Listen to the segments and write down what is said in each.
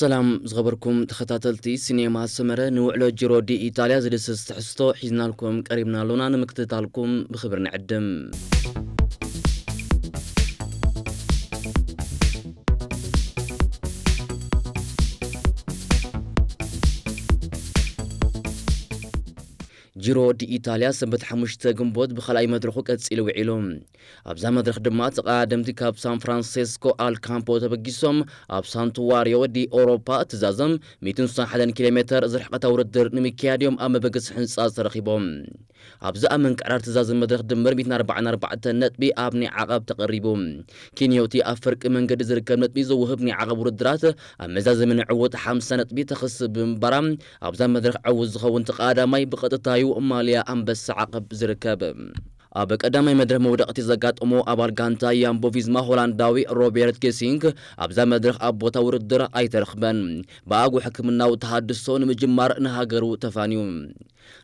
ሰላም ዝኸበርኩም ተኸታተልቲ ሲኔማ ሰመረ፣ ንውዕሎ ጂሮ ዲ ኢጣልያ ዝድስስ ትሕዝቶ ሒዝናልኩም ቀሪብና ኣሎና። ንምክትታልኩም ብኽብሪ ንዕድም። ጂሮ ዲ ኢጣልያ ሰንበት ሓሙሽተ ግንቦት ብኻልኣይ መድረኹ ቀጺሉ ውዒሉ። ኣብዛ መድረኽ ድማ ተቐዳደምቲ ካብ ሳን ፍራንሲስኮ ኣል ካምፖ ተበጊሶም ኣብ ሳንቱዋሪዮ ዲ ኦሮፓ ትዛዘም ሚእትን ስሳን ሓደን ኪሎ ሜተር ዝርሕቐታ ውድድር ንምክያድ እዮም ኣብ መበገሲ ሕንጻ ተረኺቦም። ኣብዚ ኣብ ምንቅዕራር ትዛዘም መድረኽ ድምር ሚእትን ኣርባዓን ኣርባዕተን ነጥቢ ኣብ ናይ ዓቐብ ተቐሪቡ። ኪንዮቲ ኣብ ፍርቂ መንገዲ ዝርከብ ነጥቢ ዘውህብ ናይ ዓቐብ ውድድራት ኣብ መዛዘሚ ንዕወት ሓምሳ ነጥቢ ተኸስብ ብምንባራ ኣብዛ መድረኽ ዕዉት ዝኸውን ተቐዳዳማይ ብቐጥታዩ ማልያ ኣንበሳ ዓቐብ ዝርከብ። ኣብ ቀዳማይ መድረኽ መውደቕቲ ዘጋጠሞ ኣባል ጋንታ ያምቦ ቪዝማ ሆላንዳዊ ሮቤርት ጌሲንግ ኣብዛ መድረኽ ኣብ ቦታ ውድድር ኣይተረኽበን። ብኣጉ ሕክምናዊ ተሃድሶ ንምጅማር ንሃገሩ ተፋንዩ።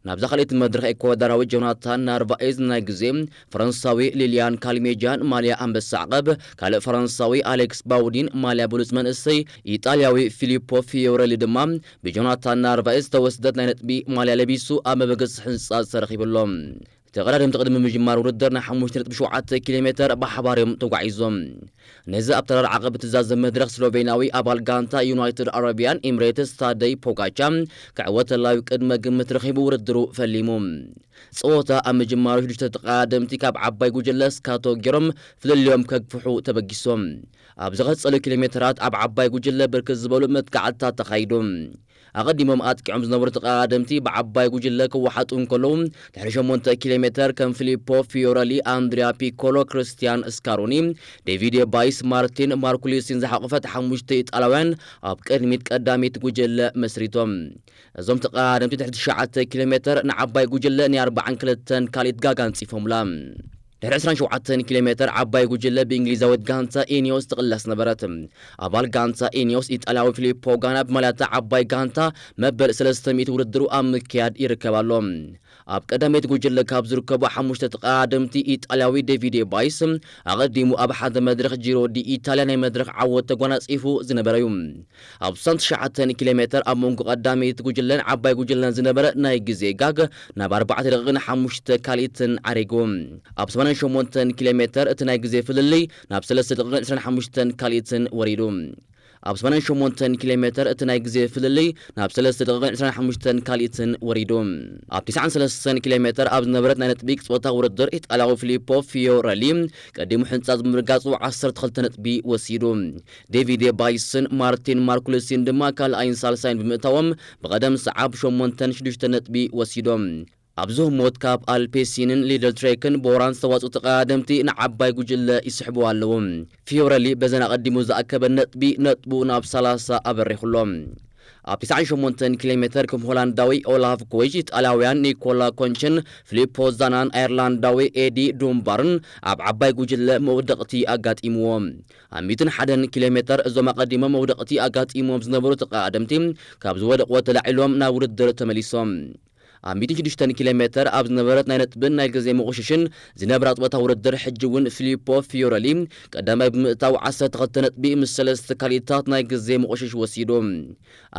ናብዛ ካልኣይቲ መድረኽ ኤኳዳራዊ ጆናታን ናርቫኤዝ ናይ ግዜ ፈረንሳዊ ሊልያን ካልሜጃን ማልያ ኣንበሳ ዓቐብ፣ ካልእ ፈረንሳዊ ኣሌክስ ባውዲን ማልያ ብሉጽ መንእሰይ፣ ኢጣልያዊ ፊሊፖ ፊዮረሊ ድማ ብጆናታን ናርቫኤዝ ዝተወስደት ናይ ነጥቢ ማልያ ለቢሱ ኣብ መበገሲ ሕንጻ ተረኺቡ ኣሎ። ተቐዳደምቲ ቅድሚ ምጅማር ውድድር ናይ ሓሙሽተ ነጥቢ ሸውዓተ ኪሎ ሜተር ብሓባር እዮም ተጓዒዞም። ነዚ ኣብ ተራር ዓቐብ እትዛዘም መድረኽ ስሎቬንያዊ ኣባል ጋንታ ዩናይትድ ኣረቢያን ኤምሬትስ ታደይ ፖጋቻ ክዕወት ተላዩ ቅድመ ግምት ረኺቡ ውድድሩ ፈሊሙ። ጸወታ ኣብ ምጅማሩ ሽዱሽተ ተቐዳደምቲ ካብ ዓባይ ጉጅለ ስካቶ ገይሮም ፍልልዮም ከግፍሑ ተበጊሶም። ኣብ ዝቐጸሉ ኪሎ ሜተራት ኣብ ዓባይ ጉጅለ ብርክት ዝበሉ መጥቃዕትታት ተኻይዱ። ኣቐዲሞም ኣጥቂዖም ዝነበሩ ተቐዳደምቲ ብዓባይ ጉጅለ ክወሓጡ እንከለዉ፣ ድሕሪ ሸሞንተ ኪሎ ሜተር ከም ፊሊፖ ፊዮረሊ፣ ኣንድሪያ ፒኮሎ፣ ክርስቲያን ስካሮኒ፣ ዴቪድ ባይስ፣ ማርቲን ማርኩሊሲን ዝሓቖፈት ሓሙሽተ ኢጣልያውያን ኣብ ቅድሚት ቀዳመይቲ ጉጅለ መስሪቶም። እዞም ተቐዳደምቲ ድሕሪ ትሽዓተ ኪሎ ሜተር ንዓባይ ጉጅለ ናይ ኣርባዓን ክልተን ካልኢት ጋግ ኣንጺፎምላ። ድሕሪ ዕስራን ሸውዓተን ኪሎ ሜተር ዓባይ ጉጅለ ብእንግሊዛዊት ጋንታ ኢኒዮስ ትቕለስ ነበረት። ኣባል ጋንታ ኢኒዮስ ኢጣልያዊ ፊሊፖ ጋና ብማልያታ ዓባይ ጋንታ መበል ሰለስተ ሚእቲ ውድድሩ ኣብ ምክያድ ይርከብ ኣሎ። ኣብ ቀዳመይቲ ጉጅለ ካብ ዝርከቡ ሓሙሽተ ተቐዳደምቲ ኢጣልያዊ ዴቪድ ባይስ ኣቐዲሙ ኣብ ሓደ መድረኽ ጂሮ ዲ ኢታልያ ናይ መድረኽ ዓወት ተጓናጺፉ ዝነበረ እዩ። ኣብ ስሳን ትሽዓተን ኪሎ ሜተር ኣብ መንጎ ቀዳመይቲ ጉጅለን ዓባይ ጉጅለን ዝነበረ ናይ ግዜ ጋግ ናብ ኣርባዕተ ደቂቕን ሓሙሽተ ካልኢትን ዓሪጉ። ኣብ ሰማንያን ሸሞንተን ኪሎ ሜተር እቲ ናይ ግዜ ፍልልይ ናብ ሰለስተ ደቂቕን ዕስራን ሓሙሽተን ካልኢትን ወሪዱ። ኣብ ሰማንያን ሸሞንተን ኪሎ ሜተር እቲ ናይ ግዜ ፍልልይ ናብ ሰለስተ ደቂቕን ዕስራን ሓሙሽተን ካልኢትን ወሪዱ። ኣብ ተስዓን ሰለስተን ኪሎ ሜተር ኣብ ዝነበረት ናይ ነጥቢ ጾታ ውድድር ኢጣልያዊ ፊሊፖ ፊዮረሊ ቀዲሙ ሕንጻ ብምርጋጹ ዓሰርተ ክልተ ነጥቢ ወሲዱ። ዴቪድ ባይስን ማርቲን ማርኩልሲን ድማ ካልኣይን ሳልሳይን ብምእታዎም ብቐደም ሰዓብ ሸሞንተን ሽዱሽተ ነጥቢ ወሲዶም። ኣብዚ ህሞት ካብ ኣልፔሲንን ሊደል ትሬክን ቦራን ዝተዋጽኡ ተቐዳደምቲ ንዓባይ ጉጅለ ይስሕብዋ ኣለዉ። ፊዮረሊ በዘን ኣቐዲሙ ዝኣከበ ነጥቢ ነጥቡ ናብ ሰላሳ ኣበሪኹ ኣሎ። ኣብ ተስዓን ሸሞንተን ኪሎ ሜተር ከም ሆላንዳዊ ኦላፍ ኮይች፣ ኢጣልያውያን ኒኮላ ኮንችን፣ ፊሊፖ ዛናን ኣየርላንዳዊ ኤዲ ዱምባርን ኣብ ዓባይ ጉጅለ መውደቕቲ ኣጋጢምዎም። ኣብ ሚእትን ሓደን ኪሎ ሜተር እዞም ኣቐዲሞም መውደቕቲ ኣጋጢሞም ዝነበሩ ተቐዳደምቲ ካብ ዝወደቕዎ ተላዒሎም ናብ ውድድር ተመሊሶም። ኣብ ሚእትን ሽዱሽተን ኪሎ ሜተር ኣብ ዝነበረት ናይ ነጥብን ናይ ግዜ መቑሽሽን ዝነብራ ጸወታ ውድድር ሕጂ እውን ፊሊፖ ፊዮረሊ ቀዳማይ ብምእታው ዓሰርተ ክልተ ነጥቢ ምስ ሰለስተ ካልኢታት ናይ ግዜ መቑሽሽ ወሲዱ።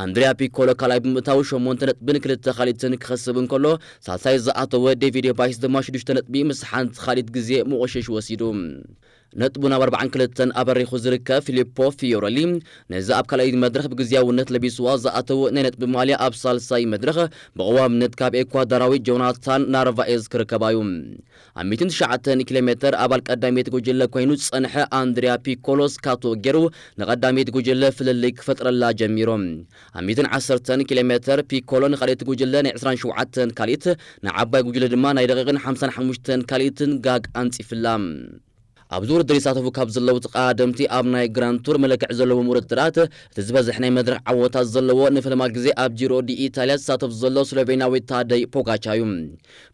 ኣንድሪያ ፒኮሎ ካልኣይ ብምእታው ሸሞንተ ነጥብን ክልተ ካልኢትን ክኸስብ እንከሎ፣ ሳልሳይ ዝኣተወ ዴቪድ ባይስ ድማ ሽዱሽተ ነጥቢ ምስ ሓንቲ ካልኢት ግዜ መቑሽሽ ወሲዱ። ነጥቡ ናብ ኣርባዓን ክልተን ኣበሪኹ ዝርከብ ፊሊፖ ፊዮረሊ ነዚ ኣብ ካልኣይ መድረኽ ብግዝያውነት ለቢስዋ ዝኣተወ ናይ ነጥቢ ማልያ ኣብ ሳልሳይ መድረኽ ብቐዋምነት ካብ ኤኳዳራዊ ጆናታን ናርቫኤዝ ክርከባ እዩ። ኣብ ሚእትን ትሽዓተን ኪሎ ሜተር ኣባል ቀዳመይቲ ጉጅለ ኮይኑ ዝጸንሐ ኣንድሪያ ፒኮሎ ስካቶ ገይሩ ንቐዳመይቲ ጉጅለ ፍልልይ ክፈጥረላ ጀሚሩ። ኣብ ሚእትን ዓሰርተን ኪሎ ሜተር ፒኮሎ ንኻልኣይቲ ጉጅለ ናይ ዕስራን ሸውዓተን ካልኢት ንዓባይ ጉጅለ ድማ ናይ ደቂቕን ሓምሳን ሓሙሽተን ካልኢትን ጋግ ኣንጺፍላ። ኣብዚ ውድድር ይሳተፉ ካብ ዘለዉ ተቐዳደምቲ ኣብ ናይ ግራንድ ቱር መለክዒ ዘለዎም ውድድራት እቲ ዝበዝሕ ናይ መድረኽ ዓወታት ዘለዎ ንፈለማ ግዜ ኣብ ጂሮ ዲ ኢታልያ ዝሳተፍ ዘሎ ስሎቬንያዊ ታደይ ፖጋቻ እዩ።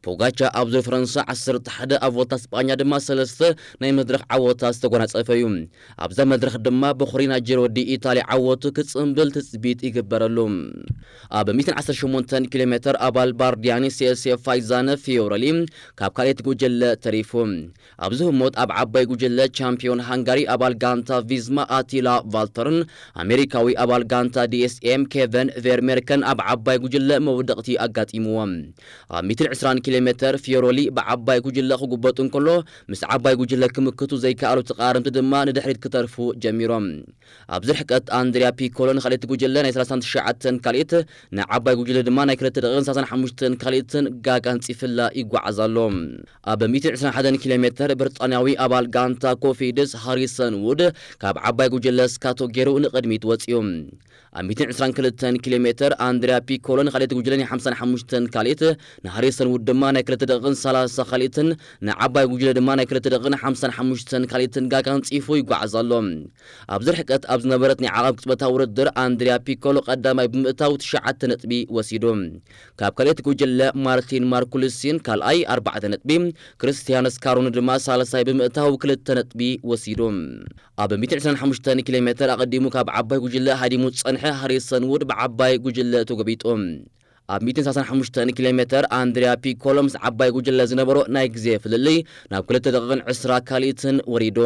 ፖጋቻ ኣብ ዙር ፈረንሳ ዓሰርተ ሓደ ኣብ ቮልታ ስጳኛ ድማ ሰለስተ ናይ መድረኽ ዓወታት ዝተጎናጸፈ እዩ። ኣብዛ መድረኽ ድማ በኹሪ ናይ ጂሮ ዲ ኢታልያ ዓወቱ ክጽንብል ትጽቢት ይግበረሉ። ኣብ ሚእትን ዓሰርተ ሸሞንተን ኪሎ ሜተር ኣባል ባርዲያኒ ሴሴ ፋይዛነ ፊዮረሊ ካብ ካልኣይቲ ጉጅለ ተሪፉ። ኣብዚ ህሞት ኣብ ዓባይ ጉጅለ ቻምፒዮን ሃንጋሪ ኣባል ጋንታ ቪዝማ ኣቲላ ቫልተርን ኣሜሪካዊ ኣባል ጋንታ ዲ ኤስ ኤም ኬቨን ቬርሜርከን ኣብ ዓባይ ጉጅለ መውደቕቲ ኣጋጢምዎም። ኣብ ሚእትን ዕስራን ኪሎ ሜተር ፊዮሮሊ ብዓባይ ጉጅለ ክጉበጡ እንከሎ፣ ምስ ዓባይ ጉጅለ ክምክቱ ዘይከኣሉ ተቓረምቲ ድማ ንድሕሪት ክተርፉ ጀሚሮም። ኣብዚ ርሕቀት ኣንድሪያ ፒኮሎ ንካልኣይቲ ጉጅለ ናይ ሰላሳን ትሽዓተን ካልኢት፣ ንዓባይ ጉጅለ ድማ ናይ ክልተ ደቂቕን ሰላሳን ሓሙሽተን ካልኢትን ጋግ ኣንጺፍላ ይጓዓዝ ኣሎ። ኣብ ሚእትን ዕስራን ሓደን ኪሎ ሜተር ብሪጣንያዊ ኣባል ጋንታ ኮፊድስ ሃሪሰን ውድ ካብ ዓባይ ጉጅለ ስካቶ ገይሩ ንቕድሚት ወጺኡ። ኣብ ሚእትን ዕስራን ክልተን ኪሎ ሜተር ኣንድሪያ ፒኮሎ ንካልኣይቲ ጉጅለ ናይ ሓምሳን ሓሙሽተን ካልኢት፣ ንሃሪሰን ውድ ድማ ናይ ክልተ ደቂቕን ሰላሳ ካልኢትን ንዓባይ ጉጅለ ድማ ናይ ክልተ ደቂቕን ሓምሳን ሓሙሽተን ካልኢትን ጋግ ኣንጺፉ ይጓዓዝ ኣሎ። ኣብዚ ርሕቀት ኣብ ዝነበረት ናይ ዓቐብ ቅጽበታዊ ውድድር ኣንድሪያ ፒኮሎ ቀዳማይ ብምእታው ትሽዓተ ነጥቢ ወሲዱ። ካብ ካልኣይቲ ጉጅለ ማርቲን ማርኩልሲን ካልኣይ ኣርባዕተ ነጥቢ፣ ክርስቲያን ስካሮኒ ድማ ሳልሳይ ብምእታው ክልተ ነጥቢ ወሲዱ። ኣብ ሚእትን ዕስራን ሓሙሽተን ኪሎ ሜተር ኣቐዲሙ ካብ ዓባይ ጉጅለ ሃዲሙ ዝጸንሐ ሃሪሰን ውድ ብዓባይ ጉጅለ ተጎቢጡ። ኣብ ሚእትን ሰላሳን ሓሙሽተን ኪሎ ሜተር ኣንድሪያ ፒኮሎ ምስ ዓባይ ጉጅለ ዝነበሮ ናይ ግዜ ፍልልይ ናብ ክልተ ደቂቕን ዕስራ ካልኢትን ወሪዱ።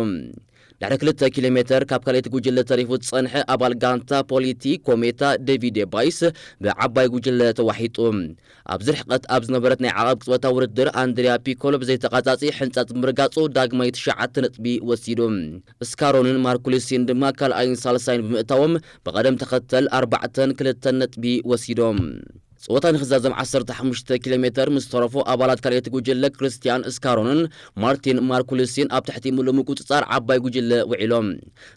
ድሕሪ ክልተ ኪሎ ሜተር ካብ ካልኣይቲ ጉጅለ ተሪፉ ዝጸንሐ ኣባል ጋንታ ፖሊቲ ኮሜታ ዴቪድ ባይስ ብዓባይ ጉጅለ ተዋሒጡ። ኣብዚ ርሕቀት ኣብ ዝነበረት ናይ ዓቐብ ቅጽበታዊ ውድድር ኣንድሪያ ፒኮሎ ብዘይተቓጻጺ ሕንጸት ብምርጋጹ ዳግማይ ትሽዓተ ነጥቢ ወሲዱ። ስካሮንን ማርኩልሲን ድማ ካልኣይን ሳልሳይን ብምእታዎም ብቐደም ተኸተል ኣርባዕተን ክልተን ነጥቢ ወሲዶም። ጸወታ ንኽዛዘም ዓሰርተ ሓሙሽተ ኪሎ ሜተር ምስ ተረፎ ኣባላት ካልኣይቲ ጉጅለ ክርስቲያን ስካሮንን ማርቲን ማርኩልሲን ኣብ ትሕቲ ምሉእ ምቁጽጻር ዓባይ ጉጅለ ውዒሎም።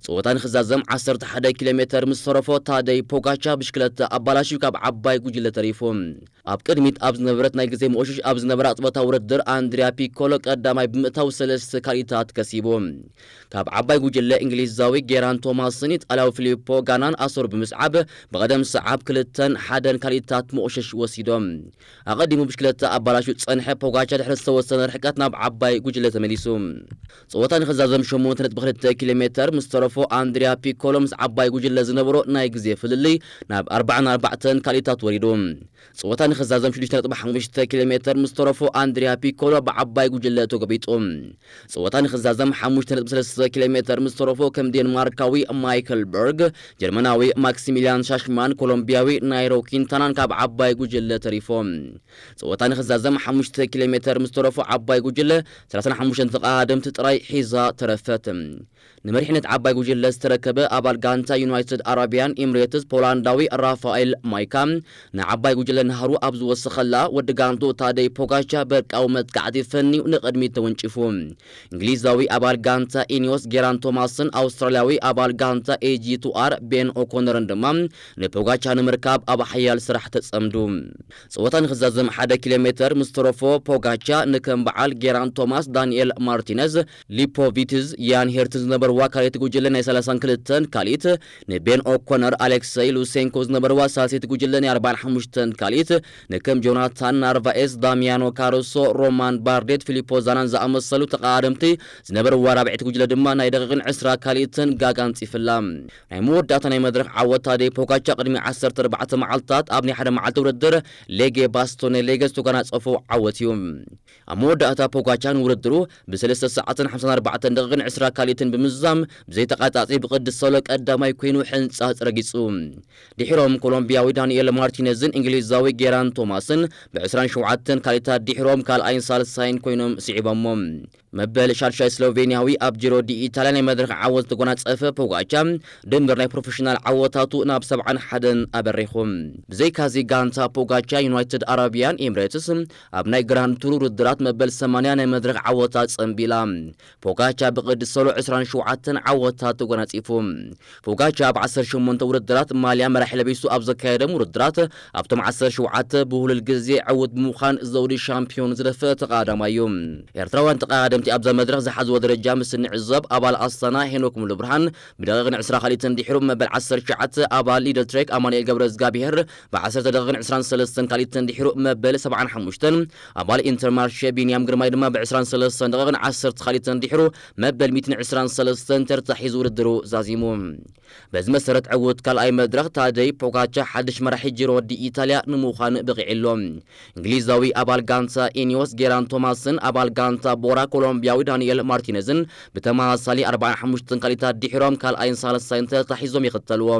ጸወታ ንኽዛዘም ዓሰርተ ሓደ ኪሎ ሜተር ምስ ተረፎ ታደይ ፖጋቻ ብሽክለታ ኣባላሽዩ ካብ ዓባይ ጉጅለ ተሪፉ። ኣብ ቅድሚት ኣብ ዝነበረት ናይ ግዜ መቆሸሽ ኣብ ዝነበራ ጸወታ ውድድር ኣንድሪያ ፒኮሎ ቀዳማይ ብምእታው ሰለስተ ካልኢታት ከሲቡ። ካብ ዓባይ ጉጅለ እንግሊዛዊ ጌራን ቶማስን ኢጣልያዊ ፊሊፖ ጋናን ኣሰሩ ብምስዓብ ብቐደም ሰዓብ ክልተን ሓደን ካልኢታት መቆሸሽ ወሲዶም። ኣቐዲሙ ብሽክለታ ኣባላሹ ዝጸንሐ ፖጋቻ ድሕሪ ዝተወሰነ ርሕቀት ናብ ዓባይ ጉጅለ ተመሊሱ። ጸወታ ንኽዛዘም ሸሞንተ ነጥቢ ክልተ ኪሎ ሜተር ምስ ተረፎ ኣንድሪያ ፒኮሎ ምስ ዓባይ ጉጅለ ዝነበሮ ናይ ግዜ ፍልልይ ናብ ኣርባዓን ኣርባዕተን ካልኢታት ወሪዱ። ጸወታ ንኽዛዘም ሽዱሽተ ነጥቢ ሓሙሽተ ኪሎ ሜተር ምስ ተረፎ ኣንድሪያ ፒኮሎ ብዓባይ ጉጅለ ተጎቢጡ። ጸወታ ንኽዛዘም ሓሙሽተ ነጥቢ ሰለስተ ኪሎ ሜተር ምስ ተረፎ ከም ዴንማርካዊ ማይክል በርግ፣ ጀርመናዊ ማክሲሚልያን ሻሽማን፣ ኮሎምቢያዊ ናይሮ ኪንታናን ካብ ዓባይ ጉጅለ ተሪፎም። ጸወታ ንኽዛዘም ሓሙሽተ ኪሎ ሜተር ምስ ተረፎ ዓባይ ጉጅለ ሰላሳን ሓሙሽተን ተቐዳደምቲ ጥራይ ሒዛ ተረፈት። ንመሪሕነት ዓባይ ጉጅለ ዝተረከበ ኣባል ጋንታ ዩናይትድ ኣረቢያን ኤምሬትስ ፖላንዳዊ ራፋኤል ማይካ ንዓባይ ጉጅለ ናህሩ ኣብ ዝወሰኸላ፣ ወዲ ጋንቱ ታደይ ፖጋቻ በርቃዊ መጥቃዕቲ ፈንዩ ንቕድሚት ተወንጪፉ። እንግሊዛዊ ኣባል ጋንታ ኢኒዮስ ጌራን ቶማስን ኣውስትራልያዊ ኣባል ጋንታ ኤጂ ቱ ኣር ቤን ኦኮነርን ድማ ንፖጋቻ ንምርካብ ኣብ ሓያል ስራሕ ተጸምዱ። ጸወታ ንኽዛዘም ሓደ ኪሎ ሜተር ምስ ተረፎ ፖጋቻ ንከም በዓል ጌራን ቶማስ፣ ዳንኤል ማርቲነዝ፣ ሊፖቪትዝ፣ ያን ሄርትን ዝነበርዋ ካልኣይቲ ጉጅለ ናይ ሰላሳን ክልተን ካልኢት፣ ንቤን ኦኮነር፣ ኣሌክሰይ ሉሴንኮ ዝነበርዋ ሳልሰይቲ ጉጅለ ናይ ኣርባዓን ሓሙሽተን ካልኢት፣ ንከም ጆናታን ናርቫኤስ፣ ዳሚያኖ ካሩሶ፣ ሮማን ባርዴት፣ ፊሊፖ ዛናን ዝኣመሰሉ ተቐዳደምቲ ዝነበርዋ ራብዐይቲ ጉጅለ ድማ ናይ ደቂቕን ዕስራ ካልኢትን ጋግ ኣንጺፍላ። ናይ መወዳእታ ናይ መድረኽ ዓወት ታደይ ፖጋቻ ቅድሚ ዓሰርተ ኣርባዕተ መዓልታት ኣብ ናይ ሓደ መዓልቲ ውድድር ሌጌ ባስቶኔ ሌጌ ዝተጎናጸፎ ዓወት እዩ። ኣብ መወዳእታ ፖጋቻ ንውድድሩ ብሰለስተ ሰዓትን ሓምሳን ኣርባዕተን ደቂቕን ዕስራ ካልኢትን ብምዝዛም ብዘይተቓጻጺ ብቕዲ ሶሎ ቀዳማይ ኮይኑ ሕንጻጽ ረጊጹ። ድሒሮም ኮሎምቢያዊ ዳንኤል ማርቲነዝን እንግሊዛዊ ጌራን ቶማስን ብዕስራን ሸውዓተን ካልኢታት ድሒሮም ካልኣይን ሳልሳይን ኮይኖም ስዒቦሞ። መበል ሻድሻይ ስሎቬንያዊ ኣብ ጂሮ ዲ ኢታልያ ናይ መድረኽ ዓወት ዝተጎናጸፈ ፖጋቻ ድምር ናይ ፕሮፌሽናል ዓወታቱ ናብ ሰብዓን ሓደን ኣበሪኹ። ብዘይካዚ ጋንታ ፖጋቻ ዩናይትድ ኣረቢያን ኤምሬትስ ኣብ ናይ ግራንድ ቱር ውድድራት መበል ሰማንያ ናይ መድረኽ ዓወታት ጸንቢላ። ፖጋቻ ብቕዲ ሶሎ ዕስራን ሸውዓተን ዓወታት ተጎናጺፉ። ፖጋቻ ኣብ ዓሰርተ ሸሞንተ ውድድራት ማልያ መራሒ ለቢሱ ኣብ ዘካየዶም ውድድራት ኣብቶም ዓሰርተ ሸውዓተ ብሁሉል ግዜ ዕዉት ብምዃን ዘውዲ ሻምፒዮን ዝደፍአ ተቐዳዳማይ እዩ። ኤርትራውያን ተቐዳደምቲ ኣብዛ መድረኽ ዝሓዝዎ ደረጃ ምስ እንዕዘብ ኣባል ኣስታና ሄኖክ ሙሉብርሃን ብደቂቕን ዕስራ ካልኢትን ድሒሩ መበል ዓሰርተ ትሽዓተ ኣባል ሊደል ትሬክ ኣማኑኤል ገብረ እግዚኣብሄር ብዓሰርተ ደቂቕ ዕስራን ሰለስተን ካልኢትን ድሒሩ መበል ሰብዓን ሓሙሽተን፣ ኣባል ኢንተርማርሼ ቢንያም ግርማይ ድማ ብ ዕስራን ሰለስተን ደቂቕን ዓሰርተ ካልኢትን ድሒሩ መበል ሚእትን ዕስራን ሰለስተን ተርታ ሒዙ ውድድሩ ዛዚሙ። በዚ መሰረት ዕዉት ካልኣይ መድረኽ ታደይ ፖጋቻ ሓድሽ መራሒ ጂሮ ዲ ኢታልያ ንምዃን በቒዑ ኣሎ። እንግሊዛዊ ኣባል ጋንታ ኢኒዮስ ጌራን ቶማስን ኣባል ጋንታ ቦራ ኮሎምቢያዊ ዳንኤል ማርቲነዝን ብተመሳሳሊ ኣርባዓን ሓሙሽተን ካልኢታት ድሒሮም ካልኣይን ሳልሳይን ተታሒዞም ይኽተልዎ።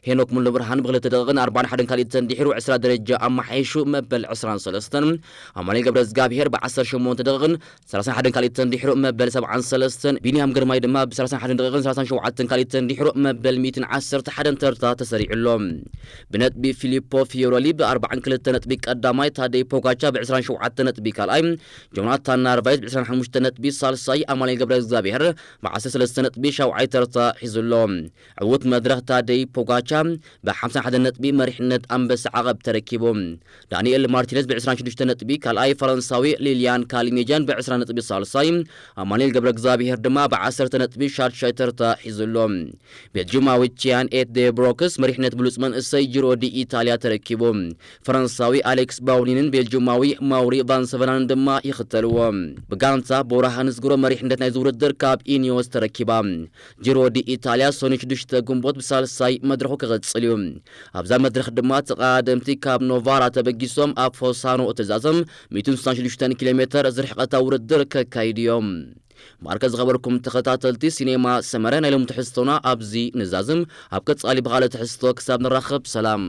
ሄኖክ ሙሉብርሃን ብክልተ ደቂቕን ኣርባዓን ሓደን ካልኢትን ድሒሩ ዕስራ ደረጃ ኣመሓይሹ መበል ዕስራን ሰለስተን፣ ኣማኑኤል ገብረ እግዚኣብሔር ብዓሰርተ ሸሞንተ ደቂቕን ሰላሳን ሓደን ካልኢትን ድሒሩ መበል ሰብዓን ሰለስተን፣ ቢንያም ግርማይ ድማ ብ ሰላሳን ሓደን ደቂቕን ሰላሳን ሸውዓተን ካልኢትን ድሒሩ መበል ሚእትን ዓሰርተ ሓደን ተርታ ተሰሪዑ ኣሎ። ብነጥቢ ፊሊፖ ፊዮረሊ ብ ኣርባዓን ክልተ ነጥቢ ቀዳማይ፣ ታደይ ፖጋቻ ብ ዕስራን ሸውዓተ ነጥቢ ካልኣይ፣ ጆናታን ናርቫይዝ ብ ዕስራን ሓሙሽተ ነጥቢ ሳልሳይ፣ ኣማኑኤል ገብረ እግዚኣብሔር ብ ዓሰርተ ሰለስተ ነጥቢ ሻውዓይ ተርታ ሒዙ ኣሎ። ዕዉት መድረኽ ታደይ ፖጋቻ ብ ሓምሳን ሓደን ነጥቢ መሪሕነት ኣንበሳ ዓቐብ ተረኪቡ። ዳንኤል ማርቲነዝ ብ ዕስራን ሽዱሽተ ነጥቢ ካልኣይ፣ ፈረንሳዊ ሊልያን ካሊሜጃን ብ ዕስራ ነጥቢ ሳልሳይ፣ ኣማኑኤል ገብረ እግዚኣብሔር ድማ ብ ዓሰርተ ነጥቢ ሻድሻይ ተርታ ሒዙ ኣሎ። ቤልጅማዊ ቺያን ኤት ደ ብሮክስ መሪሕነት ብሉጽ መንእሰይ ጂሮ ዲ ኢታልያ ተረኪቡ። ፈረንሳዊ ኣሌክስ ባውሊንን ቤልጅማዊ ማውሪ ቫንሰቨናንን ድማ ይኽተልዎ። ብጋንታ ቦራ ሃንስግሮ መሪሕነት ናይዚ ውድድር ካብ ኢኒዮስ ተረኪባ። ጂሮ ዲ ኢታልያ ሰኑይ ሽዱሽተ ግንቦት ብሳልሳይ መድረኹ ክቕጽል እዩ። ኣብዛ መድረኽ ድማ ተቐዳደምቲ ካብ ኖቫራ ተበጊሶም ኣብ ፎሳኖ እተዛዘም ሚእትን ስሳን ሽዱሽተን ኪሎ ሜተር ዝርሕቐታ ውድድር ከካይዱ እዮም። ማርከ ዝኸበርኩም ተኸታተልቲ ሲኔማ ሰመረ፣ ናይ ሎሚ ትሕዝቶና ኣብዚ ንዛዝም። ኣብ ቀጻሊ ብኻልእ ትሕዝቶ ክሳብ ንራኸብ ሰላም።